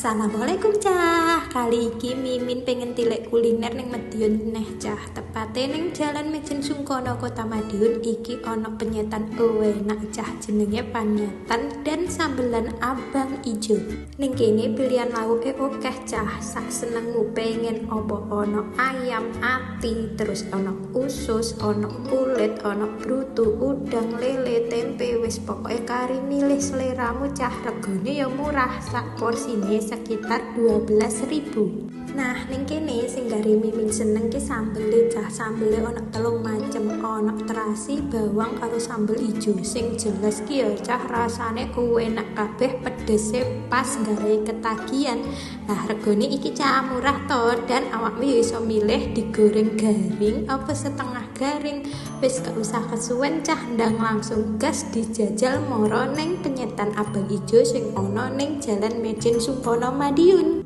Assalamualaikum, Cah. Kali iki Mimin pengen tilik kuliner ning Madiun neh, Cah. Tepate ning Jalan Mayjen Sungkono, Kota Madiun. Iki ana penyetan enak, Cah, jenenge Penyetan dan Sambelan Abang Ijo. Ning kene pilihan lauke akeh, Cah. Sak senengmu pengen opo ono, ayam ati, terus ono usus, ono kulit, ono brutu, udang, lele, tempe, wis pokoke kari milih seleramu, Cah. Regane ya murah, sak porsine sekitar 12.000. Nah, ning kene sing gare Mimin seneng ki sambele, Cah. Sambele ono telung macem, ono terasi, bawang, karo sambel ijo. Sing jelas ki ya, Cah, rasane enak kabeh, pedese pas, gawe ketagihan. Nah, regane iki, Cah, murah to, dan awakmu ya iso milih digoreng garing apa setengah garing. Wis, gak usah kesuwen, Cah, ndang langsung gas dijajal moro ning Penyetan Abang Ijo sing ana ning Jalan Mayjen Sungkono, Madiun.